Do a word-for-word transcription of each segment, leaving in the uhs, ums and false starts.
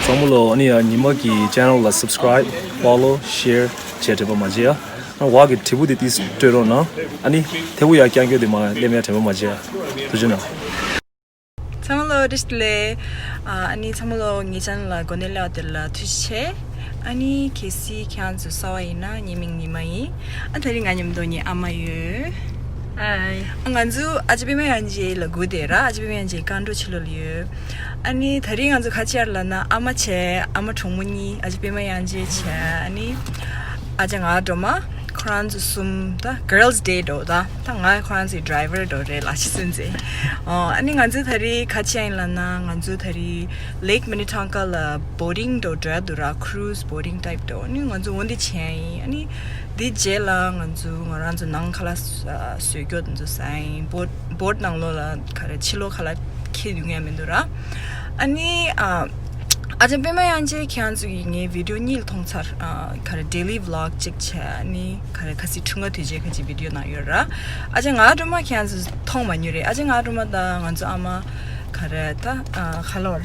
ཚང་མ་ལོ། ཨ་ནི་ཡ་ཉི་མ་གི་channel་ལ་subscribe, follow, share་བྱས་དྲན་པ་མ་བརྗེད་ཡ། ཨ་ནི་བ་གི་དྲིལ་བུ་དེ་ཏིས་སྤྲོད་རོགས་གནང་། ཨ་ནི་ཐེ་བུ་ཡ་རྐྱང་རྐྱང་དེ་མ་ལེན་ཡ་དྲན་པ་མ་བརྗེད་ཡ། ཐུགས་རྗེ་གནང་། ཚང་མ་ལོ་བཀྲ་ཤིས་བདེ་ལེགས། ཨ་ཨ་ནི་ཚང་མ་ལོ་ངའི་channel་ལ་འགོ་ནས་སླེབས་པ་དེ་ལ་ཐུགས་རྗེ་ཆེ། ཨ་ནི་གལ་སྲིད་ཁྱེད་རང་ཚོ་གསར་པ་ཡིན་ན་ངའི་མིང་ཉི་མ་ཡིན། ཨ་དེ་རིང་ང་མཉམ་དུ་ངའི་ཨ་མ་ཡོད། ཨ་ང་ཚོ་ཨ་ཅེ་པད་མ་དབྱངས་ཅན་ལ་སྒུག་བསྡད་ར། ཨ་ཅེ་པད་མ་དབྱངས་ཅན་ཀན་ཀྲོའུ་ཕྱི་ལོགས་ལ་ཡོད། ཨ་ནི་དེ་རིང་ང་ཚོ་ག་རེ་བྱེད་ཡ་ལབ་ན་ཨ་མ་བྱས། ཨ་མ་གྲོགས་མོ་གཉིས། ཨ་ཅེ་པད་མ་དབྱངས་ཅན་བྱས། ཨ་ནི་ཨ་ཅག་ང་སྒྲོལ་མ། ཁོ་རང་ཚོ་གསུམ་ད་girls' day་འདྲ་བོ་ད། ད་ང་ཁོ་རང་ཚོའི་driver་འདྲ་བོ་རེད་ལ། ཤི་སུན་ཚེ། ཨོ་ཨ་ནི་ང་ཚོ་དེ་རིང་ག་རེ་བྱེད་ཡ་ཡིན་ལབ་ན། ང་ཚོ་དེ་རིང་Lake Minnetonka་ལ་boating་འདྲ་བོ་འགྲོ་ཡ་འདུག་ར། Cruise boating type་འདྲ་བོ། ཨ་ནི་ང་ཚོ་འོ་འདི་བྱེད་ཡ་ཡིན། ཨ་ནི་འདི་རྗེས་ལ་ང་ཚོ་ང་རང་ཚོ་ནང་ཁ་ལག་བཟོ་རྒྱུ་དེ་ཚོ་ཟ་ཡ་ཡིན། boat boat་ནང་ལོགས་ལ་ག་རེ་ཕྱི་ལོགས་ཁ་ལག་འཁྱེར་འདུག་ཡ་མི་འདུག་ར། ཨ་ནི་ཨ། ཨ་ཅག་པད་མ་དབྱངས་ཅན་ཁྱེད་རང་ཚོ་གིས་ངའི་video་གཉིས་མཐོང་ཚར། ཨ་ག་རེ་daily vlog་གཅིག་བྱས། ཨ་ནི་ག་རེ་ཁ་སང་འཁྲུངས་སྐར་དུས་ཆེན་ཁ་ཅིག་video་ནང་ཡོད་ར། ཨ་ཅག་ང་སྒྲོལ་མ་ཁྱེད་རང་ཚོ་མཐོང་མ་མྱོང་རེད། ཨ་ཅག་ང་སྒྲོལ་མ་དང་ང་ཚོ་ཨ་མ་ག་རེ་ད་ཨ་ཁ་ལོར་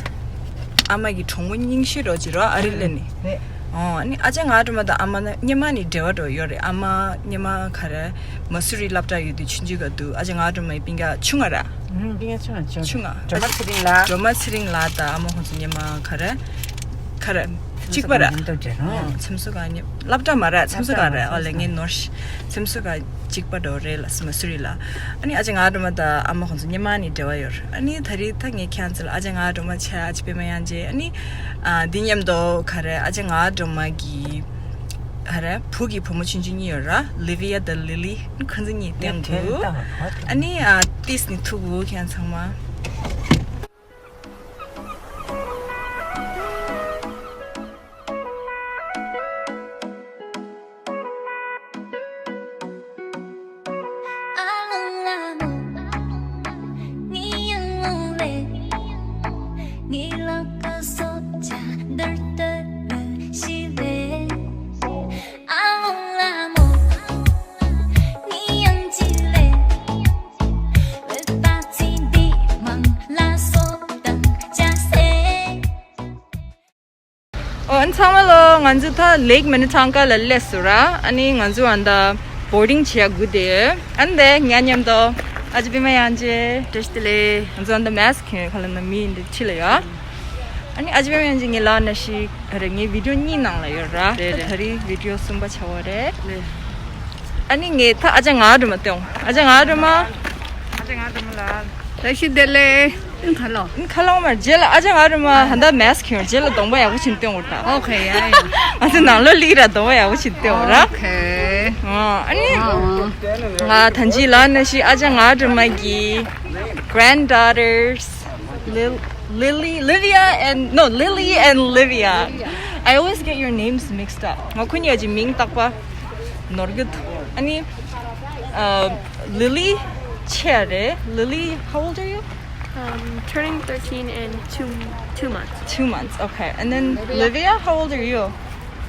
ཨ་མ་གི་གྲོགས་མོ་རྙིང་ཤོས་འདྲ་བོ་ཅིག་ར། ཨ་རི་ལ་ནི། ཨོ་ཨ་ནི་ཨ་ཅག་ང་སྒྲོལ་མ་དང་ཨ་མ་ནི་སྔོན་མ་ནས་འབྲེལ་བ་འདྲ་བོ་ཡོད་རེད། ཨ་མ་སྔོན་མ་ག་རེ་མ་སུ་རི་སློབ་གྲྭ་ཡོད་དུས་ཆུང་ཆུང་ག་དུས་ཨ་ཅག་ང་སྒྲོལ་མ་ཡི་སྤུན་ཀྱག་ཆུང་ང་ར། ཨུམ། སྤུན་ཀྱག་ཆུང་ང་ཆུང་། ཆུང་ང་། སྒྲོལ་མ་ཚེ་རིང་ལགས། སྒྲོལ་མ་ཚེ་རིང་ལགས་དང་ཨ་མ་ཁོང་ཚོ་སྔོན་མ་ག་རེ། ག་རེ། གཅིག་པ་ར། ཨོ་འཚེམ་བཟོ་ཁང་མཉམ། སློབ་གྲྭ་མ་ར། འཚེམ་བཟོ་ཁང་རེད། ཨོ་ལེ་ངའི་ནོར་ཤི། འཚེམ་བཟོ་ཁང་གཅིག་པ་འདྲ་བོ་རེད་ལ། མ་སུ་རི་ལ། ཨ་ནི་ཨ་ཅག་ང་སྒྲོལ་མ་དང་ཨ་མ་ཁོང་ཚོ་སྔོན་མ་ནས་འབྲེལ་བ་ཡོད་ར། ཨ་ནི་ད་རེས་ད་ངས་ཁྱེད་རང་ཚོ་ལ་ཨ་ཅག་ང་སྒྲོལ་མ་བྱས། ཨ་ཅག་པད་མ་དབྱངས་ཅན། ཨ་ནི་ཨ་འདི་མཉམ་དུ་ག་རེ། ཨ་ཅག་ང་སྒྲོལ་མ་གི་ག་རེ་བུ་གི་བུ་མོ་ཆུང་ཆུང་གཉིས་ཡོད་ར། Livia་དང་Lily། ཁོང་ཚོ་གཉིས་བསྟན་དགོས། ཨ་ནི་ཨ་ཏིས་ནི་ཐུག་གོ་ཁྱེད་ཚང་མ། ཨོ། ཨ་ནི་ཚང་མ་ལོ། ང་ཚོ་ད་Lake Minnetonka་ལ་སླེབས་སོང་ར། ཨ་ནི་ང་ཚོ་ཨ་ད་boating་བྱེད་ཡ་སྒུག་བསྡད་ཡོད། ཨ་ནི་དེ་ང་མཉམ་དུ་ཨ་ཅག་པད་མ་དབྱངས་ཅན། བཀྲ་ཤིས་བདེ་ལེགས། ང་ཚོ་ཨ་ད་mask་གྱོན་ཡོད། ཁ་ལ་ན་མི་འདི་ཁྲིད་ལ་ཡོད། ཨ་ནི་ཨ་ཅག་པད་མ་དབྱངས་ཅན་ངའི་ལག་ན་ཤི་ག་རེ་ངའི་video་གཉིས་ནང་ལ་ཡོད་ར། རེད་རེད། ད་རེས་video་གསུམ་པ་ཆགས་པ་རེད། རེད། ཨ་ནི་ངས་ད་ཨ་ཅག་ང་སྒྲོལ་མ་སྟོན། ཨ་ཅག་ང་སྒྲོལ་མ། ཨ་ཅག་ང་སྒྲོལ་མ་ལགས། བཀྲ་ཤིས་བདེ་ལེགས། ཁ་ལོ། ཁ་ལོ་མར་རྗེས་ལ་ཨ་ཅག་ང་སྒྲོལ་མ་ཧན་ད་mask་གྱོན། རྗེས་ལ་གདོང་པ་ཡག་པོ་བྱིན་སྟོན་འོ་ད། ཨོ་ཁེ། ཡ་ཡ། ང་ཚོ་ནང་ལོགས་སླེབས་ར་གདོང་པ་ཡག་པོ་བྱིན་སྟོན་འོ་ར། ཨོ་ཁེ། ཨ་ནི་ང་ཐང་ཅིག་ལ་ན་ཤི་ཨ་ཅག་ང་སྒྲོལ་མ་གི་granddaughters Lil- Lily, Livia and, no, Lily and Livia. I always get your names mixed up. ང་ཁོ་གཉིས་ཀྱི་མིང་རྟག་པར་ནོར་གི་འདུག་ཨ་ནི་ཨ་Lily་ཆེ་རེད། Lily, how old are you? Um, turning thirteen in two, two months. Two months, okay. And then Livia, how old are you?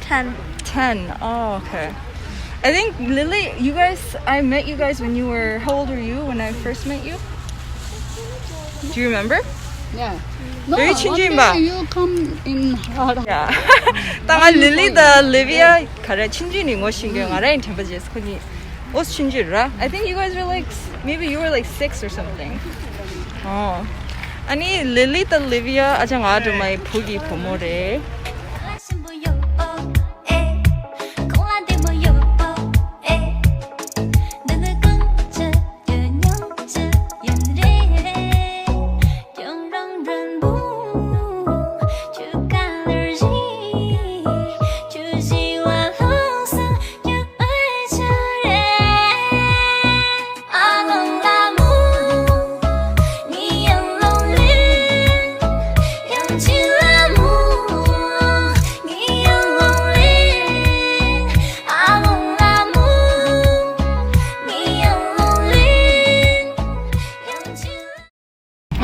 Ten. Ten, oh, okay. I think Lily, you guys, I met you guys when you were, how old were you when I first met you? Do you remember? Yeah. No, very one day you come in Harlem. Yeah. ད་ང་Lily་དང་Livia་ག་རེ་ཆུང་ཆུང་ནས་ངོ་ཤེས་ཀྱི་ཡོད། ང་རང་ཡང་དྲན་པ་བརྗེད་སོང་ཁོ་གཉིས། ཨོ་ཆུང་ཆུང་ར། I think you guys were like, maybe you were like six or something. ཨོ། ཨ་ནི་Lily་དང་Livia་ཨ་ཅག་ང་སྒྲོལ་མ་ཡི་བུ་གི་བུ་མོ་རེད།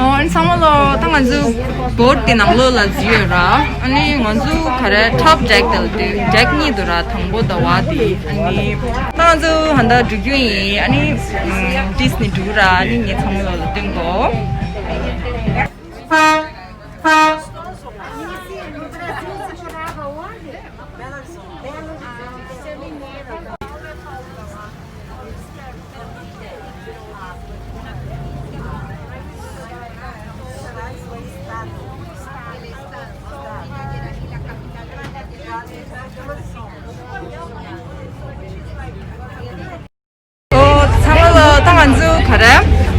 ཨོ། ཨ་ནི་ཚང་མ་ལོ། ད་ང་ཚོ་boat་དེ་ནང་ལོགས་ལ་འཛུལ་ཡོད་ར། ཨ་ནི་ང་ཚོ་ག་རེ་top deck་དེ་ལ་འདུག deck་གཉིས་འདུག་ར། དང་པོ་དང་བ་དེ། ཨ་ནི་ད་ང་ཚོ་ཧན་ད་འགྲོ་རྒྱུ་ཡིན། ཨ་ནི་ཏིས་ནས་འགྲོ་ར། ཨ་ནི་ངས་ཚང་མ་ལོ་ལ་སྟོན་གོ།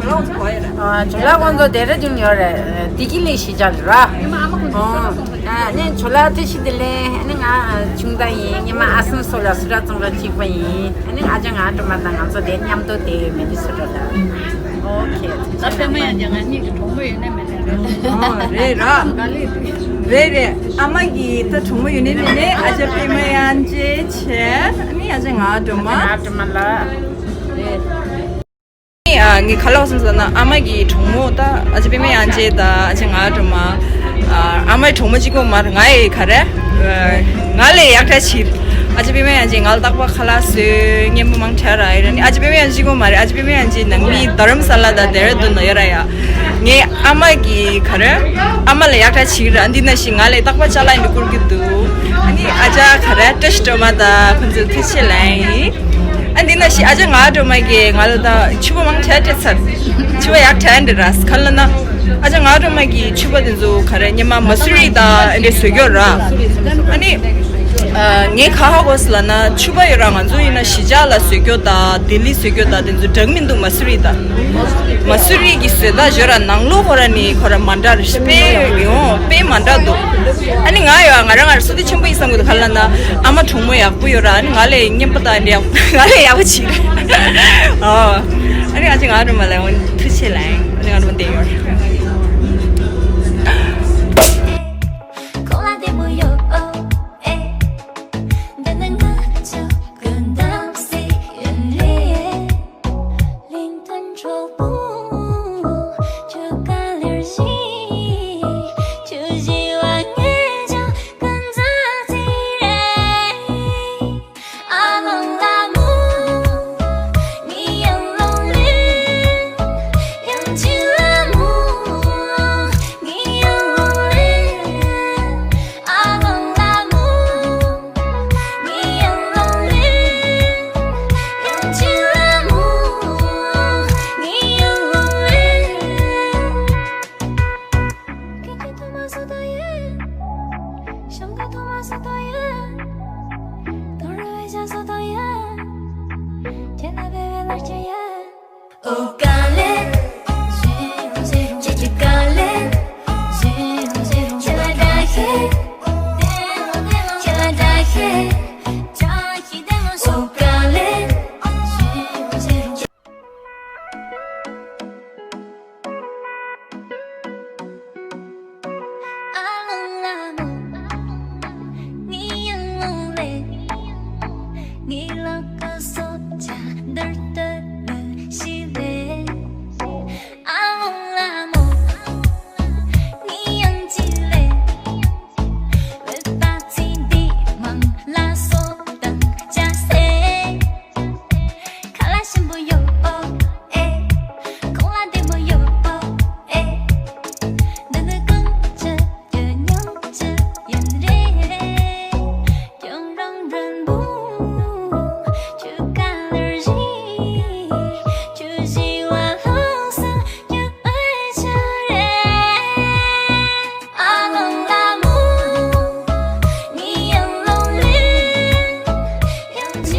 ཨ། ཇོ་ལགས་ཁོང་ཚོ་ཌེ་ར་ཌུན་ཡོད་རེད། བདེ་སྐྱིད་གླིང་གཞིས་ཆགས་ལ་ར། ཨོ། ཨ་ནི་ཇོ་ལགས་ཐུགས་རྗེ་ཆེ། ཨ་ནི་ང་ཆུང་མདའ་ཡིན། སྔོན་མ་ཨ་སམ་སོགས་ལ་སུ་ར་ཙོང་ར་གཅིག་པ་ཡིན། ཨ་ནི་ཨ་ཅག་ང་སྒྲོལ་མ་དང་ང་ཚོ་དེ་མཉམ་དུ་བསྡད་ཡོད། མི་འདི་སུ་ར་ལ། ཨོ་ཁེ། ད་པད་མ་ཡང་ཅག་ང་གཉིས་ཀྱི་གྲོགས་མོ་ཡོད་ནས་མེད་ནས་རེད། ཨོ་རེད་ར། རེད་རེད། ཨ་མ་གི་ད་གྲོགས་མོ་ཡོད་ནས་མེད་ནས། ཨ་ཅག་པད་མ་ཡང་ཅག་བྱས། ཨ་ནི་ཨ་ཅག་ང་སྒྲོལ་མ། ང་སྒྲོལ་མ་ལ། རེད། ཨ། ངས་ག་ལབ་སོང་ཟེར་ན། ཨ་མ་གི་གྲོགས་མོ་ད་ཨ་ཅག་པད་མ་ཡང་ཅག་དང་ཨ་ཅག་ང་སྒྲོལ་མ། ཨ། ཨ་མའི་གྲོགས་མོ་གཅིག་པོ་མ་རེད། ང་ཡི་ག་རེ། ཨ། ང་ལས་ཡག་ཐག་ཆོད། ཨ་ཅག་པད་མ་ཡང་ཅག་ང་ལ་རྟག་པར་ཁ་ལག་བཟོས། མཉེན་པོ་མང་དྲགས་ར་ཡོད་ར། ནི་ཨ་ཅག་པད་མ་ཡང་ཅག་གཅིག་པོ་མ་རེད། ཨ་ཅག་པད་མ་ཡང་ཅག་ནང་མི་རྡ་རམ་ས་ལ་དང་ལྡེ་ར་ལྡུན་ན་ཡོད་ར་ཡ། ངའི་ཨ་མ་གི་ག་རེ། ཨ་མ་ལས་ཡག་ཐག་ཆོད་ར། འདི་ནང་བཞིན་ང་ལས་རྟག་པར་ཅ་ལག་འདི་བསྐུར་གྱི་འདུག་ཨ་ནི་ཨ་ཅག་ག་རེ། བཀྲ་ཤིས་སྒྲོལ་མ་དང་ཁོང་ཚོར་ཐུགས་རྗེ་ཆེ་ལབ་ཡིན། ཨ། འདི་ནང་བཞིན་ཨ་ཅག་ང་སྒྲོལ་མ་གིས་ང་ལ་ད་ཕྱུ་པ་མང་དྲགས་སྤྲད་ཚར། ཕྱུ་པ་ཡག་དྲགས་འདི་ར། ག་ལབ་ན་ཨ་ཅག་ང་སྒྲོལ་མ་གིས་ཕྱུ་པ་དེ་ཚོ་ག་རེ། སྔོན་མ་མ་སུ་རི་དང་འདི་བཟོས་ཀྱི་ཡོད་ར། ཨ་ནི། ཨ། ངས་ག་ཧ་གོ་སོང་ལབ་ན། ཕྱུ་པ་ཡོད་ར། ང་ཚོ་ཡིན་ན་གཞིས་ཆགས་ལ་བཟོས་ཀྱི་ཡོད་དང་ལྡི་ལི་བཟོས་ཀྱི་ཡོད་དང་དེ་ཚོ་འདྲ་གི་མི་འདུག་མ་སུ་རི་དང་། མ་སུ་རི་གི་བཟོས་སྟངས་ཡོད་ར། ནང་ལོགས་ཁོ་ར་ནི་ཁོ་ར་མ་འདྲ་ར། དཔེ་ཡོང་དཔེ་མ་འདྲ་འདུག་ཨ་ནི་ང་ཡོད། ང་རང་ང་རང་བསོད་བདེ་ཆེན་པོ་ཡིན་བསམ་གྱི་འདུག་ག་ལབ་ན་ཨ་མ་གྲོགས་མོ་ཡག་པོ་ཡོད་ར། ཨ་ནི་ང་ལས་སྙན་པོ་དང་འདི་ཡག་པོ། ང་ལས་ཡག་པོ་བྱེད་ར། ཨོ། ཨ་ནི་ཨ་ཅག་ང་སྒྲོལ་མ་ལ་འོ་ཐུགས་རྗེ་ཆེ་ལབ་ཡིན། ཨ་ནི་ང་སྒྲོལ་མ་བསྡད་ཡོད་ར།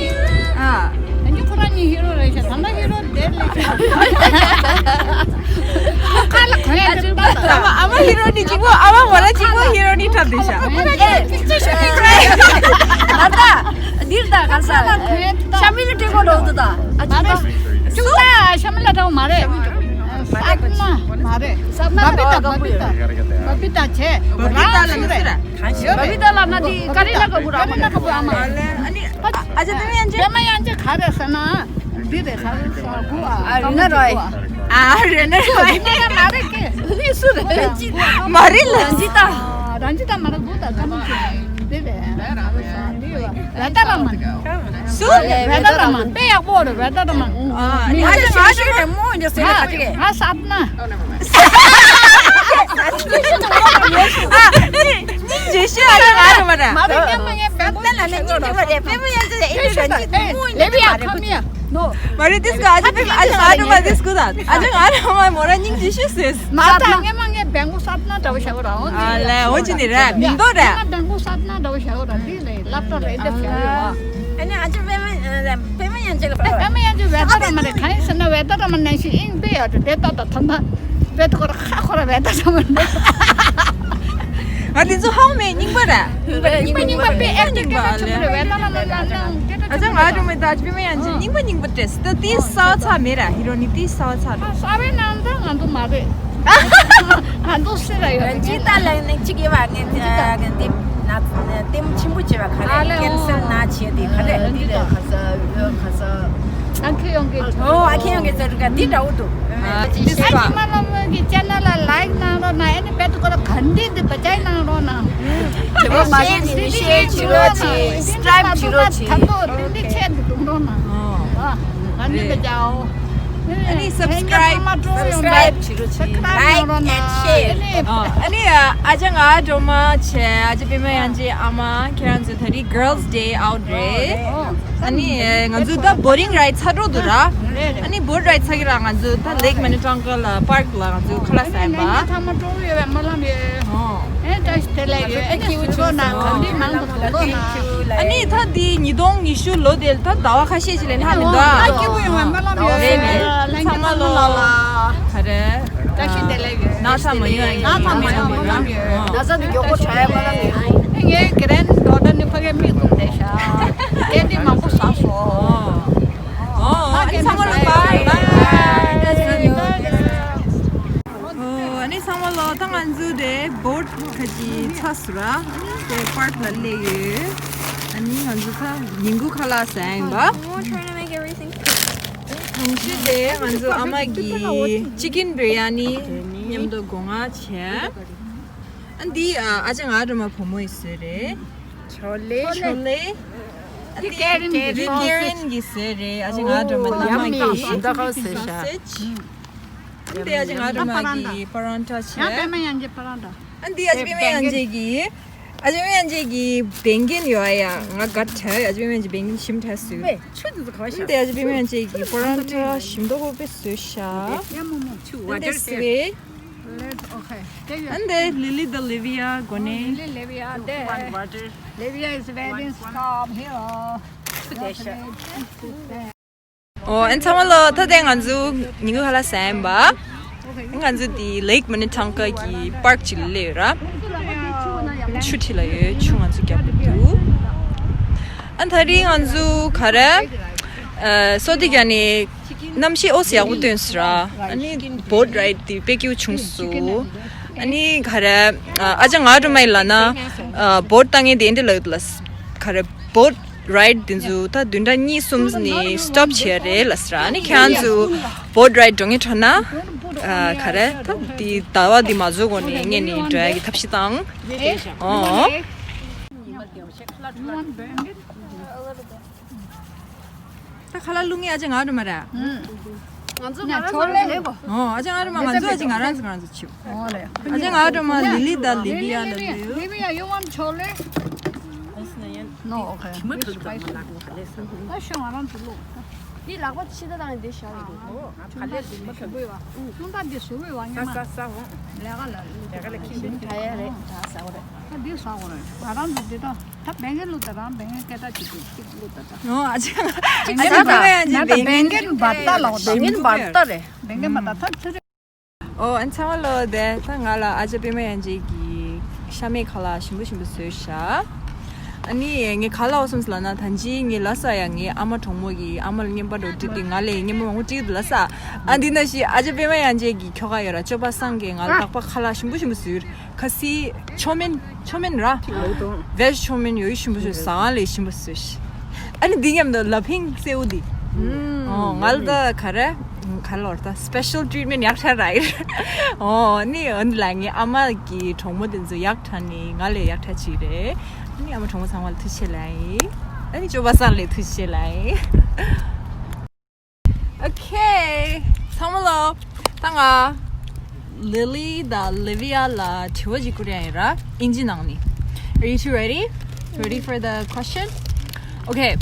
ཨ། ད་ནི་ཁོ་རང་གཉིས་ཧི་རོ་རེད་ཤག་ད་ལྟ་ཧི་རོ་དེར་སླེབས་ཤག་ཁ་ལ་གོན་ཡ་ཅིག་པ། ཨ་མ་ཨ་མ་ཧི་རོ་ནི་གཅིག་པོ། ཨ་མ་མོ་ར་གཅིག་པོ་ཧི་རོ་ནི་འཁྲབ་བསྡད་ཤག་ཨེ། ཅི་ཤོད་ནི་ཁོ་རེད། ད་ལྟ་འདིར་ད་ག་ས་ཤ་མི་ལ་སྤྲད་གོ་འགྲོ་འདུག་ད། ཨ་ཅིག་ད་ཅུང་ད་ཤ་མི་ལ་འདྲ་བོ་མ་རེད། ས་ན་མ་རེད། ས་ན་བ་པི་ཏ་བ་པི་ཏ་བ་པི་ཏ་བྱས་བ་པི་ཏ་ལ་མི་ཟེར། བ་པི་ཏ་ལ་ན་དེ་ཀ་རི་ལ་ག་གུ་ར་མ་ན་ག་བུ་ཨ་མ། ཨ་ནི་ཨ་ཅག་པད་མ་ཡང་ཅག་པད་མ་ཡང་ཅག་ག་རེ་ཟེར་ན། འདི་རེད་ས་རུ་ས་གུ་ཨ་རི་ན་རོ་ཨ་རི་ན་རོ་ཨ་རི་ན་མ་རེད་ཀི་ལི་སུ་རེད། མ་རི་ལ་ཇི་ཏ། རང་ཇི་ཏ་མ་རེད་གུ་ད་ཀ་མ་ཅི་འདི་རེད། ར་ད་ར་མ། སུ་ར་ད་ར་མ་དཔེ་ཡག་པོ་རེད། ར་ད་ར་མ། ཨ་ནི་ཨ་ཅག་ང་ཅག་རེད་མོ་འདི་ཟེར་ན་ག་ཅི་གེ་ང་ས་ན། ཨ་ནི་ཉིན་རྗེས་ཤོད་ཨ་ཅག་ང་རེད་མ་རེད། མ་རེད་ཉམས་མ་ཉམས་པད་མ་ཡང་ཅག་ཨེ་འདྲ་ར་ཉིན་མོ་ཨེ་འདྲ་མ་རེད་ཀུ། མ་རེད་དེ་སྐུ་ཨ་ཅག་པད་ཨ་ཅག་ཨ་རུ་མ་དེ་སྐུ་ད་ཨ་ཅག་ཨ་རུ་མ་མོ་ར་སྙིང་རྗེ་ཤོས་ཟེར། མ་ད་ངས་མ་ངས་བེང་གོ་སབ་ན་འདྲ་བོ་བྱ་བ་ར་འོ། ཨ་ལེ་འོ་ཅི་ནི་ར་མིང་དོ་ར། ང་བེང་གོ་སབ་ན་འདྲ་བོ་བྱ་བ་ར་འདི་ལས་སློབ་གྲྭ་རེད་འདེབས་བྱ་བ་ར། ཨ་ནི་ཨ་ཅག་པད་མ་པད་མ་ ཅེས་ལ་པ་མེ་ཡང་ཅི་བེ་ད་ར་མ་རེད། གང་ཡིན་ཟེར་ན་བེ་ད་ར་མ་ནང་བཞིན་ཨིན་པེ་ཡ་དེ་ད་ད་ཐ་ན་བེ་ད་ཁོ་ར་ཁ་ཁོ་ར་བེ་ད་ར་མ་རེད། ང་དེ་ཚོ་ཧའོ་མེ་རྙིང་པ་ར། རྙིང་པ་རྙིང་པ་པེ་ཨེ་ཏེ་ཀེ་ཏེ་ཆུ་རེད། བེ་ད་ར་མ་ནང་ནང་ཀེ་ཏེ་ཨ་ཅག་ང་རུ་མེ་ད་ཅི་པེ་མེ་ཡང་ཅི་རྙིང་པ་རྙིང་པ་ཏྲེ་སི་ཏ་ཏི་ས་ཚ་མེ་ར། ཧི་རོ་ནི་ཏི་ས་ཚ་ར། ས་བེ་ནང་ད་ང་དུ་མ་རེད། ང་དུ་སི་ར་ཡོད། ཅི་ད་ལ་ནི་ཅི་གེ་བ་ངན་ཅི་ད་ངན་ཏེ་ན་ཏེམ་ཆེན་པོ་ཅེ་བ་ག་རེ་ཀེན་སར་ན་ཆེ་དེ་ག་རེ་འདི་རེད། ཁ་ས་ཡོད་ཁ་ས། ཨ་ཁེ་ཡོང་གི་ཨོ་ཨ་ཁེ་ཡོང་གི་ཟེར་ག་འདི་འདྲ་བོ་འདུག་ཨ་ཅི་ཨ་ཅི་མ་ལ་མོ་གི་ཅེ་ནལ་ལ་ལའིག་གནང་རོགས་གནང་། ཨ་ནི་བེད་ཁོ་ལ་ག་འདི་འདི་བ་ཅའི་གནང་རོགས་གནང་། དེ་བོ་མ་ཤེར་ཤེར་བྱེད་རོགས་གྱིས། སབ་སི་ཀ་རའིབ་བྱེད་རོགས་གྱིས། ད་ཏོ་འདི་འདི་ཆེད་དུ་གཏོང་རོགས་གནང་། ཨ་ནི་བ་ཅའོ། ཨ་ནི་སབ་སི་ཀ་རའིབ་སབ་སི་ཀ་རའིབ་བྱེད་རོགས་བྱེད། Like and share. ཨ་ནི་ཨ་ཅག་ང་སྒྲོལ་མ་བྱས། ཨ་ཅག་པད་མ་དབྱངས་ཅན་ཨ་མ། ཁྱེད་རང་ཚོ་ད་རིང་Girls Day out རེད། ཨ་ནི་ང་ཚོ་ད་བོ་ཊིང་རའིཌ་ཚར་འགྲོ་འདུག་ར། ཨ་ནི་བོ་ཊི་རའིཌ་ཚར་གི་ར་ང་ཚོ་ད་Lake Minnetonka ལ་པཱརྐ་ལ་ང་ཚོ་ཁ་ལག་ཟ་ཡིན་པ། ཨ་ནི་ཚང་མ་སྤྲོ་པོ་ཡོད་པའི་སྨོན་ལམ་ཡོད། ཨེ་བཀྲ་ཤིས་བདེ་ལེགས་ཡོད། ཨེ་ནི་ཞུ་རོགས་གནང་། གང་འདྲ་མང་དུ་གཏོང་རོགས་གནང་། ཨ་ནི་ད་འདི་ཉིས་སྟོང་ཉི་ཤུ་ལོ་དེ་ད་ཟླ་བ་ཁ་ཤས་ཤིག་ལས་ལྷག་མི་འདུག་ཨ། ཨ་སྐྱིད་པོ་ཡོང་བའི་སྨོན་ལམ་ཡོད། རེད་རེད། ཚང་མ་ལོ་ལ་ག་རེ། བཀྲ་ཤིས་བདེ་ལེགས་ཡོད། ན་ཚ་མ་ཡོང་ཡ། ན་ཚ་མ་ཡོང་སྨོན་ལམ་ཡོད། ན་ཚ་འདི་མགྱོགས་པོ་དྲག་ཡ་སྨོན་ལམ་ཡོད། ངའི་གྷི་རེན་ཌོ་ཊར་ནི་ཕ་གིར་མིག་བཙུམ་བསྡད་ཤག་ཏན་ཏན་མང་པོ་ཟ་སོང་། ཨོ། ཨ་ནི་ཚང་མ་ལ་བའི་བའི། ཨོ། ཨ་ནི་ཚང་མ་ལ་ད་ང་ཚོ་དེ་བོ་ཊི་ཁ་ཅིག་ཚར་སོང་ར། དེ་པཱརྐ་ལ་སླེབས་ཡོད། ཨ་ནི་ང་ཚོ་ད་ཉིན་གུང་ཁ་ལག་ཟ་ཡིན་པ། གང་ཞིག་དེ་ང་ཚོ་ཨ་མ་གི་ཅི་ཀིན་བི་རི་ཡ་ནི་མཉམ་དུ་སྒོ་ང་བྱས། ཨ་འདི་ཨ་ཅག་ང་སྒྲོལ་མ་བུ་མོ་ཡི་བཟོས་རེད། ཆོ་ལེ། ཆོ་ལེ། ཨ་འདི་ཀེ་རིན་གི་ཀེ་རིན་གི་བཟོས་རེད། ཨ་ཅག་ང་སྒྲོལ་མ་ཨོ་ཡ་མི་ཤིན་ཏུ་ཁ་བཟོས་ཤག་ཨ་འདི་ཨ་ཅག་ང་སྒྲོལ་མ་གི་པ་རོན་ཊ་བྱས། ཡང་པད་མ་དབྱངས་ཅན་པ་རོན་ཊ། ཨ་འདི་ཨ་ཅག་པད་མ་དབྱངས་ཅན་གི། ཨ་ཅག་པད་མ་དབྱངས་ཅན་གི་བེང་གིན་ཡོད་ཡ། ང་དགའ་དྲགས། ཨ་ཅག་པད་མ་དབྱངས་ཅན་བེང་གིན་ཞིམ་དྲགས་བཟོས། ཨ་འདི་ཨ་ཅག་པད་མ་དབྱངས་ཅན་གི་པ་རོན་ཊ་ཞིམ་མདོག་ཁ་པོ་བཟོས་ཤག་ཨ་འདི་སི་ཝེ། ཨ་འདི་ལི་ལི་དང་ལི་བི་ཡ་གོ་ནས། Livia is wearing scarf here. ཨོ། ཨན་ཚང་མ་ལོ། ད་ལྟ་ང་ཚོ་ཉིན་གུང་ཁ་ལག་ཟ་ཡིན་པ། ང་ཚོ་དེ་Lake Minnetonka གི་པཱརྐ་ཅིག་ལ་སླེབས་ཡོད་ར། ཆུ་འཁྲིས་ལ་ཡོད། ཆུ་ང་ཚོ་རྒྱབ་ཏུ་འདུག་ཨ་ད་རིང་ང་ཚོ་ག་རེ། ཨ་སོ་ཏི་ག་ནས་གནམ་གཤིས་ཨོ་ཙི་ཡག་པོ་སྟོན་སོང་ར། ཨ་ནི་བོ་ཊི་རའིཌ་དེ་དཔེ་སྐྱིད་པོ་བྱུང་སོང་། ཨ་ནི་ག་རེ། ཨ་ཅག་ང་སྒྲོལ་མ་ཡིན་ལབ་ན། ཨ་བོ་ཊི་བཏང་མཁན་དེ་འདྲ་ལབ་ལ། ག་རེ། བོ་ཊི་རའིཌ་དེ་ཚོ་ད་བདུན་ཕྲག་གཉིས་གསུམ་ནས་སི་ཊོབ་བྱས་རེད་ལབ་ཟེར། ཨ་ནི་ཁྱེད་རང་ཚོ་བོ་ཊི་རའིཌ་འགྲོ་མཁན་འཕྲོད་ན། ཨ་ག་རེ། ད་འདི་ཟླ་བ་འདི་མ་རྫོགས་གོང་ནས་སྔོན་ནས་འགྲོ་ཡ་གི་ཐབས་ཤེས་བཏང་། ཨོ། ད་ཁ་ལག་བླུག་མཁན་ཨ་ཅག་ང་སྒྲོལ་མ་རེད། ང་ཚོ་ང་རང་ཚོ་ལས་གོ། ཨོ། ཨ་ཅག་ང་སྒྲོལ་མ། ང་ཚོ་ཨ་ཅག་ང་རང་ཚོ་ང་རང་ཚོ་ཆིབ། ཨོ་ལེ། ཨ་ཅག་ང་སྒྲོལ་མ་ལི་ལི་དང་ལི་བི་ཡ་ལ་ལུས། Livia, you want chole? No, okay. This is spicy. ད་ཤོད་ང་རང་ཚོ་ལོག་འདི་ལག་པ་ཕྱི་ད་དང་འདི་བཞག་ཡོད། ཨ་ཕ་ལས་འདི་མ་ཁྱོད་བུ་བ། ཆུང་ད་འདི་བཟོ་བུ་བ་ཉི་མ། ལས་ཀ་ལ་ལས་ཀ་ལ་ཁྱིམ་ད་ཡ་རེད། ད་ཟ་བ་རེད། ད་འདི་ཟ་བ་རེད། ང་རང་ཚོ་འདི་ད་ད་བེང་གི་ལུག་ད་རང་བེང་གི་སྐད་ད་ཅིག་ཅིག་ལུག་ད་ད། ཨོ། ཨ་ཅག་ཨ་ཅག་ང་ད་བེང་གི་བ་ད་ལོག་ད་བེང་གི་བ་ད་རེད། བེང་གི་བ་ད་ད་ཚུ་རེད། ཨོ། ཨ་ཚང་མ་ལོ། དེ་ད་ང་ལ་ཨ་ཅག་པད་མ་དབྱངས་ཅན་གྱིས་ཤ་མེད་ཁ་ལག་ཞིམ་པོ་ཞིམ་པོ་བཟོས་ཤག་ཨ་ནི་ངས་ག་ལབ་སོང་ཟེར་ལབ་ན། ད་ཅི་ངས་ལབ་ས་ཡ། ངའི་ཨ་མ་གྲོགས་མོ་གིས་ཨ་མ་ལ་རྔན་པ་འགྲོ་སྤྲད་དེ་ང་ལ་རྔན་པ་མང་པོ་སྤྲད་འདུག་ལབ་ས། ཨ་འདི་ན་ཞིག་ཨ་ཅག་པད་མ་དབྱངས་ཅན་གྱི་ཁྱོ་ག་ཡོད་ར། སྤྱོད་པ་བཟང་གིས་ང་ལ་ལག་པ་ཁ་ལག་ཞིམ་པོ་ཞིམ་པོ་བཟོས། ཁ་སི་ཆོ་མིན། ཆོ་མིན་ར། བེཇ་ཆོ་མིན་ཡོད་ཞིམ་པོ་ཞིག་ཟ་ང་ལས་ཞིམ་པོ་བཟོས་ཤག་ཨ་ནི་འདི་མཉམ་དུ་ལ་ཕིང་སེའུ་འདི། ཨོ། ང་ལ་ད་ག་རེ། ག་ལོར་ད་སི་པེ་ཤལ་ཊི་རིཊ་མེན་ཊི་ཡག་ཐག་རག་ཡིན། ཨོ། ཨ་ནི་འོན་ལ་ངའི་ཨ་མ་གི་གྲོགས་མོ་དེ་ཚོ་ཡག་ཐག་ནི་ང་ལས་ཡག་ཐག་ཅིག་རེད། ཨ་ནི་ཨ་མ་གྲོགས་མོ་ཚང་མ་ལ་ཐུགས་རྗེ་ཆེ་ལབ་ཡིན། ཨ་ནི་སྤྱོད་པ་བཟང་ལ་ཐུགས་རྗེ་ཆེ་ལབ་ཡིན། Okay. ཚང་མ་ལོ། ད་ང་ལི་ལི་དང་ལི་བི་ཡ་ལ་དྲི་བ་ཅིག་བསྐུར་ཡ་ཡིན་ར། ཨིན་ཇི་ནང་ནས། Are you two ready? Ready for the question? Okay.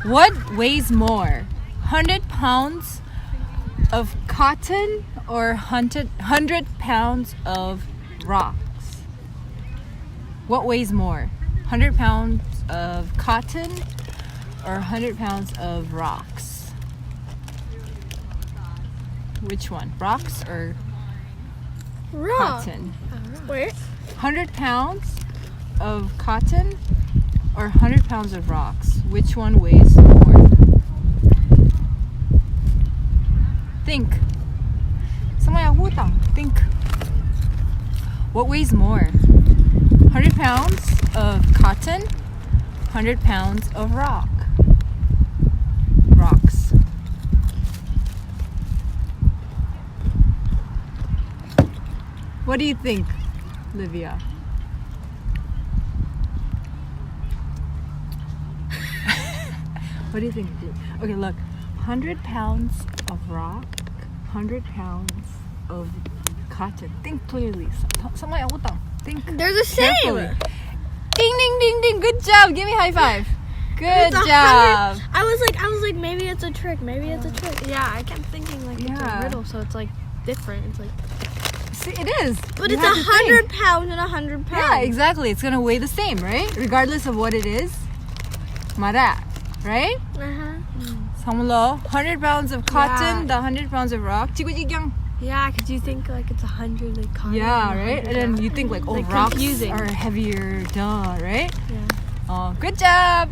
What weighs more? Hundred pounds of cotton or hundred, hundred pounds of rocks? What weighs more? Hundred pounds of cotton or one hundred pounds of rocks? Which one? Rocks or Rock. Cotton? Wait. one hundred pounds of cotton or one hundred pounds of rocks? Which one weighs more? Think. Think. What weighs more? one hundred pounds of cotton, one hundred pounds of rock. Rocks. What do you think, Livia? What do you think? Okay, look. one hundred pounds of rock, one hundred pounds of cotton. Think clearly. Think. They're the same. Ding, ding, ding, ding. Good job. Give me a high five. Good job. I was like, I was like, maybe it's a trick. Maybe it's a trick. Yeah, I kept thinking like it's Yeah. a riddle, so it's like different. It's like See, it is. But You it's a have to think. hundred pounds and a hundred pounds. Yeah, exactly. It's gonna weigh the same, right? Regardless of what it is. Mara, right? Uh-huh. Samlo, hundred pounds of cotton, Yeah. the hundred pounds of rock. Chico jikyang. Yeah, because you think like it's a hundred like cotton. Yeah, and a right? And hundred then rock. You think like, oh, Like, rocks confusing. Are heavier, duh, right? Yeah. Oh, good job.